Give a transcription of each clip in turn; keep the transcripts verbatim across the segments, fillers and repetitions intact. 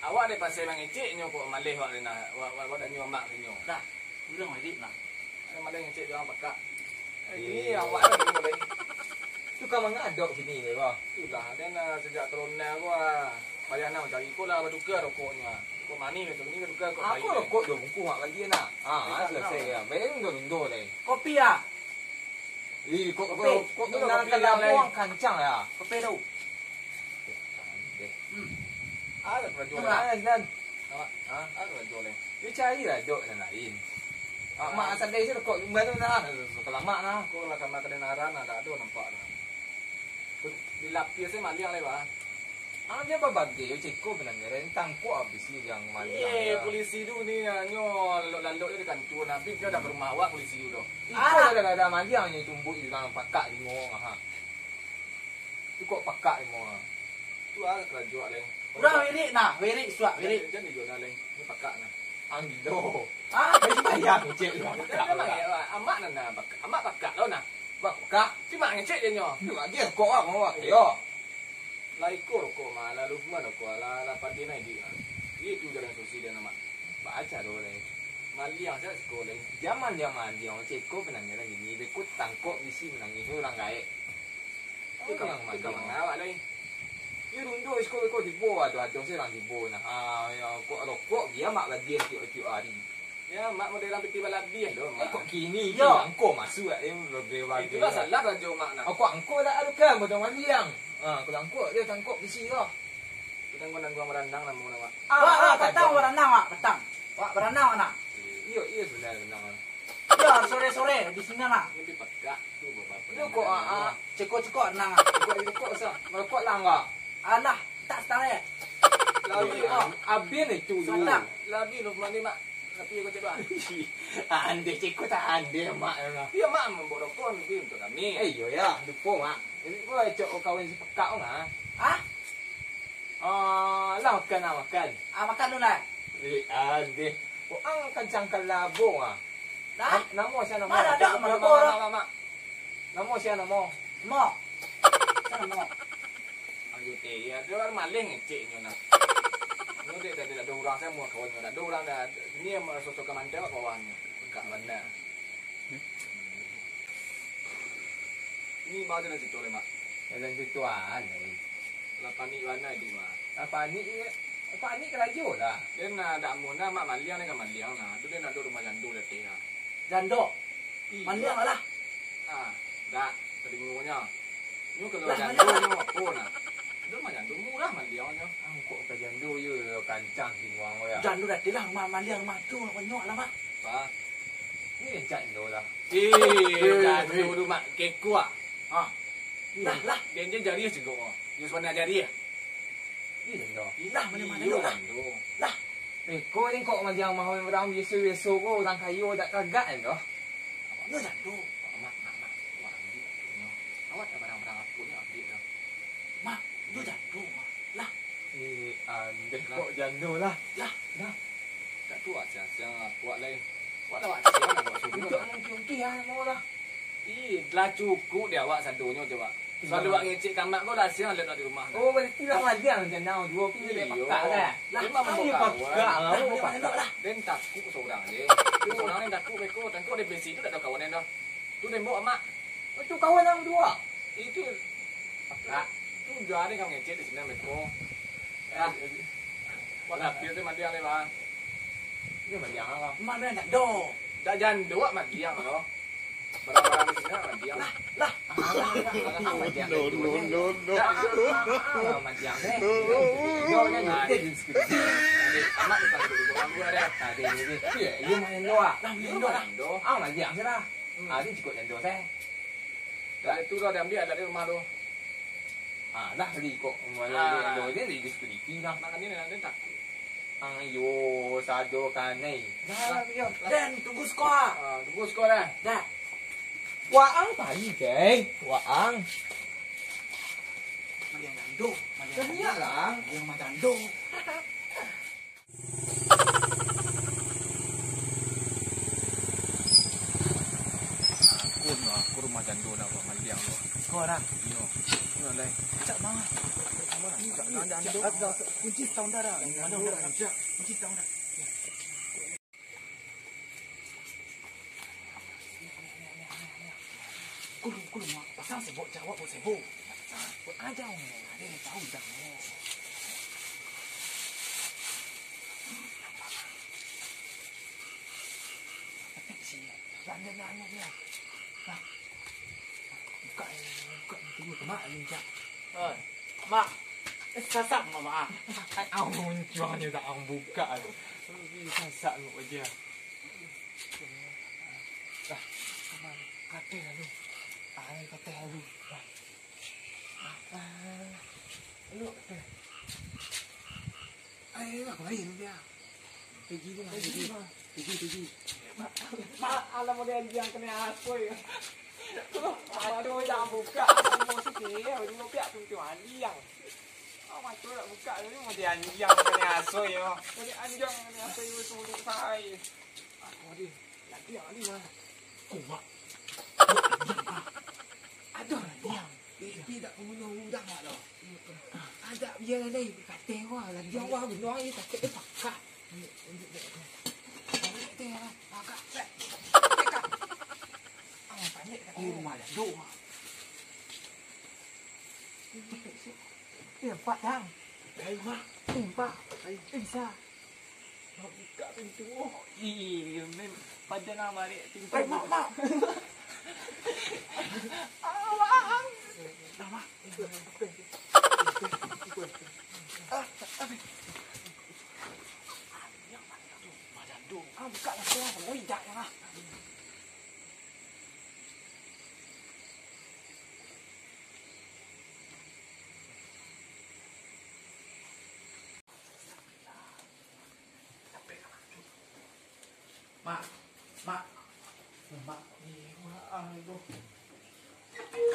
Awak dek pasal mangecek nyo kok maleh wak ni nah. Wak, wak, wak dak nyo amak nyo. Dah, ulang balik nah. Ai, maleh ngecek jo urang pakak. Eh, kini awak lah dulu, Leng. Tu ka mangadok kini, Leng, bah? Itulah, den, ah, sajak korona ko, ah, payah nak mancari ko lah, batuka rokoknyo, ah. Rokok manih tu, kini batuka rokok kayu, Leng. Rokok duo bungkuih mak bagi nak. Ah, selesai lah. Bayar duo-duo, Leng. Kopi, ah? Ih, kok, kok, kok, kok, kopi, Leng. Kancang, ya? Kopi tu. Deh. Hmm. Ada karajo lain. Malas, Dan. Awak, ha? Ada karajo lain. Yo, carilah job nan lain. Ah, mak sadai se kok jumba tu nah. Kelamak nah. Kok lah kamar kedengaran, ada, ada nampak dah. Di lapis se maliang lai, bah. Ah, dia babagai, yo, ceko benanyo, tangkok habis ni yang maliang. Eh, polisi tu ni, nyo lalok-lalok je di kantua, nah. Tapi dia dah ke rumah awak, polisi tu. Iko dah, dah, dah maliang nyo tumbuh di dalam pakak di ngong, ha. Tu kok pakak ni, mo? Tu ah, karajo, Leng. Urang wirik nah, wirik suak, wirik. Jan, jan dijual nah, Leng. Ni pakak nah. Ang gilo. Ah? Bayang, cek, lah, pakak. Jan, jan, lah. Amak nah, nah, pakak. Amak pakak lo nah. Bak pakak. Cuma ngecek je nyo. Ni bagi rokok ah, mo, yo. Lah iko rokok mah, lah Lukman rokok, lah, lah padi nah iduik ah. Iyo tu jalan solusi dia nama. Baca lo, Leng. Maliang sajo siko, Leng. Jaman dia maliang, ceko benanyo lah gini. Beko tangkok bisi menangis tu urang gaek. Iko ka mangawak lai. Iyo, dundo iko, iko tibo, aduh, aduh, se urang tibo nah. Ah, yo, kok rokok, bia mak badian tiok-tiok ari. Yo, mak model urang piti balabiah lo, mak. Eh, kok kini, yo. Angko masuak, eh, lebih bagus. Itulah salah karajo mak nah. Oh, kok angko dak ado kan, model maliang. Ah, kalau angko, dia tangkok bisi lah. Kita nangguang-nangguang barandang namo nah, mak. Ah, wak, ah, wak, patang barandang, wak, patang. Wak barandang, wak, nah. Iyo, iyo, sudah barandang lah. Yo, sore-sore di siko lah. Ini pakak tu, bapak. Yo, kok, ah, ah, ceko-ceko nah. Ceko-ceko sa, merokok lah enggak? Alah, tak setara. Labi, ah, abin itu dulu. Salah. Labi lu mandi, mak. Tapi aku cek doa. Andeh ceko tak andeh, mak. Yo, mak membawa rokok mungkin untuk kami. Eh, iyo ya, lupo, mak. Jadi gua cok kawin si pakak, mak. Ah? Ah, lah makan, lah makan. Ah, makan dulu lah. Eh, andeh. Kok ang kancang kalabo, ah? Dah? Nam-, namo sia namo? Mana ada mak, mak, mak, mak. Namo sia namo? Mo. Sia namo? Ayo teh, yo, dia urang maleh ngecek nyo nah. Nyo dek, dek, dek, ado urang samo kawan nyo, ado urang dah. Ini yang sosok kamandau kawan nyo. Kak bana. Ini baca dan situ leh, mak. Jalan situ ah, lai. Lah panik bana di, mak. Lah panik, panik karajo lah. Den, ah, dak amuah nah, mak maliang, den ka maliang nah. Tu den ado rumah jando di ateh nah. Jando? Iyo. Maliang lah. Ah, dak, tadengonyo. Nyo kalau jando nyo apo nah? Ado rumah jando murah maliangnyo. Angkok ka jando yo kancang di muang yo. Jando datang lah, rumah maliang, rumah tu, banyak lah, mak. Apa? Ni rancak jando lah. Eh, jando tu, mak, keko ah. Ah. Lah, lah. Genjang jari siko. Yo sabana jari. Iyo, jando. Ilah, mano-mano iyo, lah. Jando. Lah. Eh, ko ni kok magiang mahal urang biaso-biaso ko, urang kayo dak kagak kan doh. Yo, jando. Mak, mak, mak. Wah, ambiak tu nyo. Awak dah barang-barang apo nyo ambiak dah. Mak, yo jando, mak. Lah. Eh, andeh kok jando lah. Lah. Lah. Dak tu awak siang-siang, awak lai. Awak dah awak siang, awak suruh. Untuak mungkin-mungkin ah, mau lah. Ih, lah cukuik dek awak sadonyo, cubo. Salalu awak ngecek ka amak ko lah siang lah di rumah. Oh, berarti lah maliang macam nau juo, pi lah pakak lah. Lah, memang pakak lah, pakak lah. Den takut surang je. Surang den takut beko, tangko den besi tu dak ado kawan den doh. Tu den bawa amak. Oh, tu kawan ang tu, ah? Itu pakak. Tu jadi kau ngecek di sini beko. Ah. Wah, tapi tu maliang le, Bang. Iyo, maliang lah. Mak bilang dak do. Dak jando wak maliang lo. Barang-barang di sini maliang. Lah, lah. No, no, no, no. Maliang deh. Yo, yo, yo. Amak tukang dulu, tukang dulu ada. Tadi ni. Iyo, iyo, main doa. Lah, main doa. Ah, maliang sih lah. Ah, ni cukup jando seh. Dari tu lah diambil dari rumah tu. Ah, dah tadi kok. Main doa ni dari security lah. Makanya ni takut. Ayo, sado kanai. Dah, dah, dah. Dan, tunggu siko. Ah, tunggu siko dah. Dah. Waang pai, Jai. Waang. Maliang jando, maliang jando. Lah. Maliang jando. Aku, aku rumah jando nak buat maliang tu. Kau dah? Iyo. Kau dah, Lai? Cak mah. Cak mah. Cak mah jando. Kunci setahun dah. Kunci setahun dah. Kulun, kulun, Mak. Pasang sebo, jawab buat sebo. Buat aja, Mak. Ada yang tahu dah, Mak. Petik sih. Jangan, jangan, jangan, jangan. Nah. Buka, buka, tunggu, Mak, ni, Cak. Oi, Mak. Eh, sasak, Mak, Mak. Ai, ang muncuangnyo tak ang buka tu. Sasak, Mak, aja. Dah, aman. Kateh lalu. Ai, kateh lalu. Dah. Ah, lalu kateh. Ai, aku lain dia. Pigi ni, Pigi, Pigi. Pigi, Pigi. Mak, alah, mau dianjiang kena aso, ya. Aduh, jangan buka. Mau sikit, dua pihak tu, tu, anjiang. Ah, mato nak buka tadi, mau dianjiang kena aso, ya. Mau dianjiang kena aso, ya, tu, tu, sai. Apo dia? Ladiang ni mah. Kuat. Ladiang, ah. Aduh, ladiang. Tapi dak pambunuah urang lah tu. Ada biar ni, kata wah, ladiang wah, bunuh aja, takut dia pakak. Ambil teh lah, pakak. Pakak. Ah, panik kat dia. Oh, rumah ladok, ah. Eh, Pak, Dang. Hai, Mak. Eh, Pak. Hai. Eh, bisa. Mak buka pintu. Oh, iya, mem-, pada nak balik pintu. Hai, Mak, Mak. Ah, Mak. Dah, Mak. Ah, ah. Ah, buka lah, semua ijak lah. Mak, Mak, Mak, ni, Mak, ah, itu.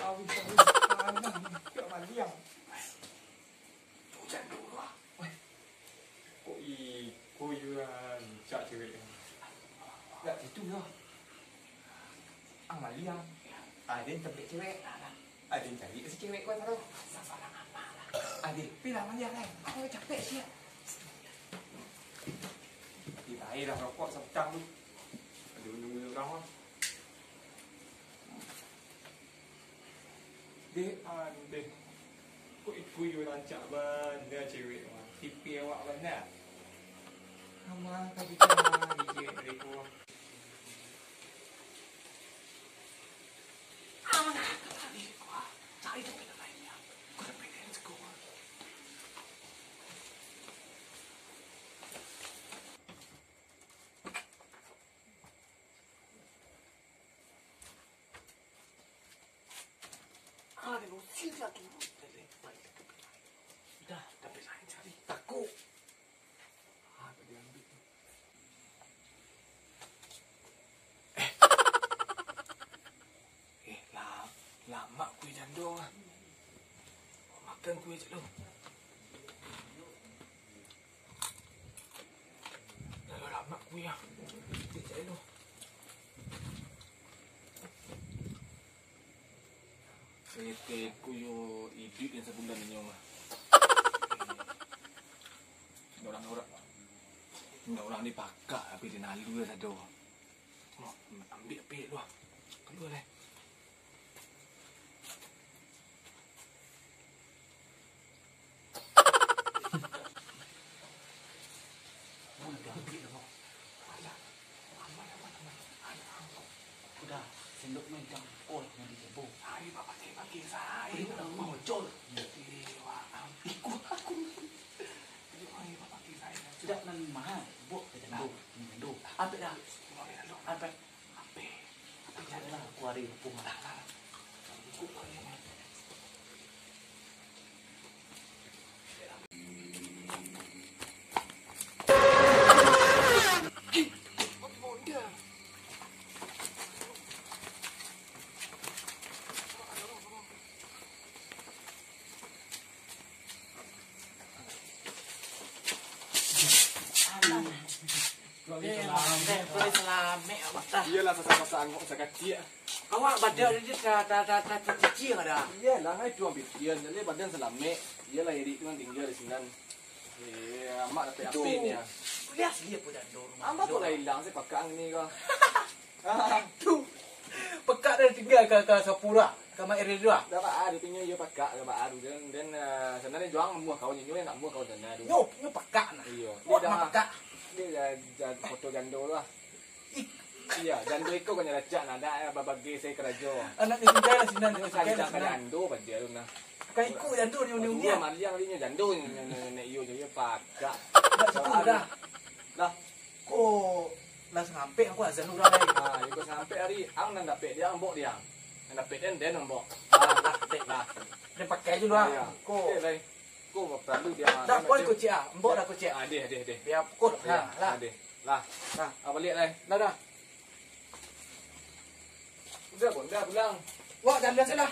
Awis, awis, panas, tak maliang. Hujan dulu, ah. Weh, kok iko yo rancak cewek? Tak itu yo. Ang maliang. Aden tampek cewek. Aden cari si cewek ko taro. Sasaran apo lah. Aden, pi lah maliang, eh. Aku capek, siap. Di tai lah rokok sabutang tu. Aden nunggu urang lah. Deh, andeh. Kok iko yo rancak bana cewek mah. Tipe awak bana. Ama ka bicara di cewek dari ko. Dah, tapi lain cari. Takut. Ah, tadi ambil tu. Eh. Eh, la-, lamak kue jando ah. Makan kue je lu. Dah lamak kue ah. Cek je lu. Seketek ku yo iduik dan sabulan inyo mah. Indak urang, urang. Indak urang dipakak, tapi dinalu sado. Oh, ambiak pek tu ah. Kalua lai. Udah, sendok megang, kol yang dijebol. Ayo, Bapak, pakai, pakai, saya. Ayo, udah, mau col. Iya, Wak. Ikut aku. Ayo, Bapak, pakai, saya. Tidak nan mahal, buat ke jando, jando. Ambil dah. Ambil. Ambil dah, aku hari hukum. Alah. Eh, salamek awak dah. Iyolah, sasak-sasak angok sakacik. Awak badan tadi ta-, ta-, ta-, ta-, tacicia dah. Iyolah, ngai tuang pikian. Jadi badan salamek. Iyolah, irik tu kan tinggal di sinan. Eh, amak dapek apik ni, ah. Kuliah asli apa jando rumah? Amak tu lah ilang, saya pakak ni kau. Tu. Pekak dah tinggal ka, ka Sapura, ka Mak Eri tu ah. Dah, Pak, ah, dia punya, iyo, pakak, dah, Pak, ah, tu. Dan, dan, ah, sebenarnya juang muah kawan, nyo nak muah kawan sana tu. Nyo, nyo pekak nah. Iyo. Wak dah, mak pekak. Dia dah, dah foto jando tu lah. Ih. Iya, jando iko kan racak nah, dah, eh, babagai saya kerajo. Anak ni tinggal lah sinan, dia tinggal lah sinan. Jando baja tu nah. Kan iko jando ni, ni, ni. Dua maliang tadi nyo jando ni, ni, ni, ni, iyo, iyo, pakak. Dah, cukup dah. Dah. Ko lah sangampek, ko azan urang lai. Ah, iko sangampek ari, ang nan dapek dia, ambok dia. Nan dapek den, den ambok. Ah, lah, dek. Lah. Den pakai je lu ah. Iya. Ko. Dek, lai. Ko perlu dia. Dah, pun kuciak ah. Ambok dah kuciak. Ah, deh, deh, deh. Biar pukul. Iya, ha, lah. Ah, deh. Lah. Nah. Ah, baliak lai. Dah, dah. Udah, Bunda pulang. Wak, dah biasalah.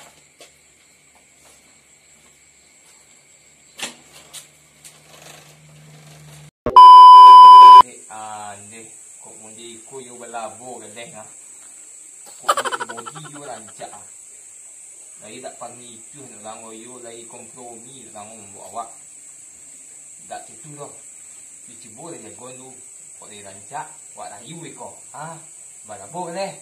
Dek, andeh, kok model iko yo balabo gadeh ah. Kok model body yo rancak ah. Lai dak pangicuah nak urang yo, lai kompromi nak urang mambuek awak. Dak tutu doh. Dicubo lah jago tu. Kok lai rancak, awak rayu iko. Ah, balabo gadeh.